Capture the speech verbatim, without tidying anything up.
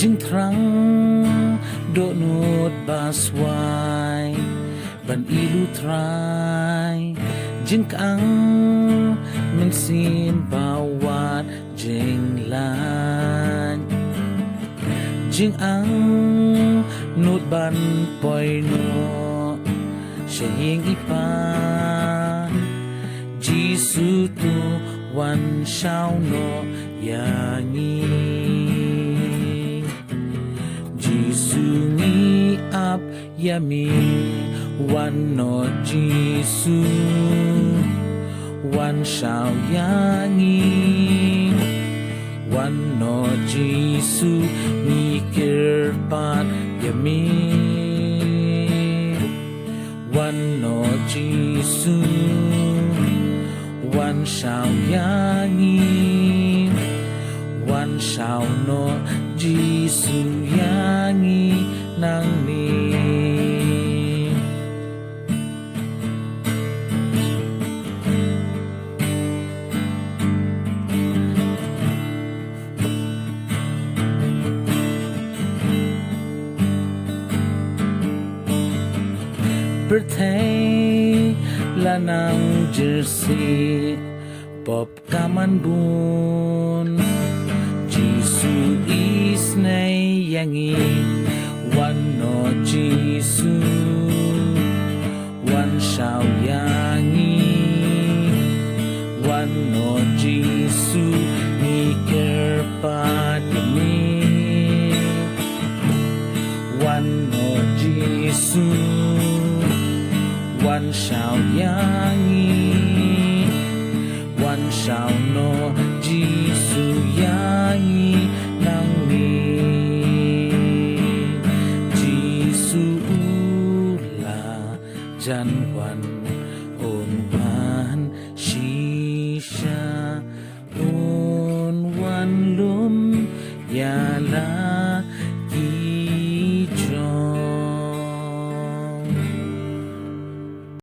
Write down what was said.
Jingthrang dohnud ba swai ban ïa u Trai. Jingkang mynsiem ba wad jinglain. Jingangnud ban poi noh sha ïing i Pa. Jisu to wan shaw noh ïa ngi. Jisu ngi ap ïa me, wan noh Jisu, wan shaw ïa ngi. Wan noh Jisu, ngi kyrpad ïa me. Wan noh Jisu, wan shaw ïa ngi. Wan shaw noh Jisu ïa ngi nangne. Pyrthei la nang jyrsieh, pop ka man bun. Jisu isynei ïa ngi, wan noh Jisu, wan shaw ïa ngi. Wan noh Jisu, ngi kyrpad ïa me. Wan noh Jisu, wan shaw ïa ngi. Wan shaw noh Jisu ïa ngi nangne. Jisu u la jan wan, un wan shisha, un wan lum ïa la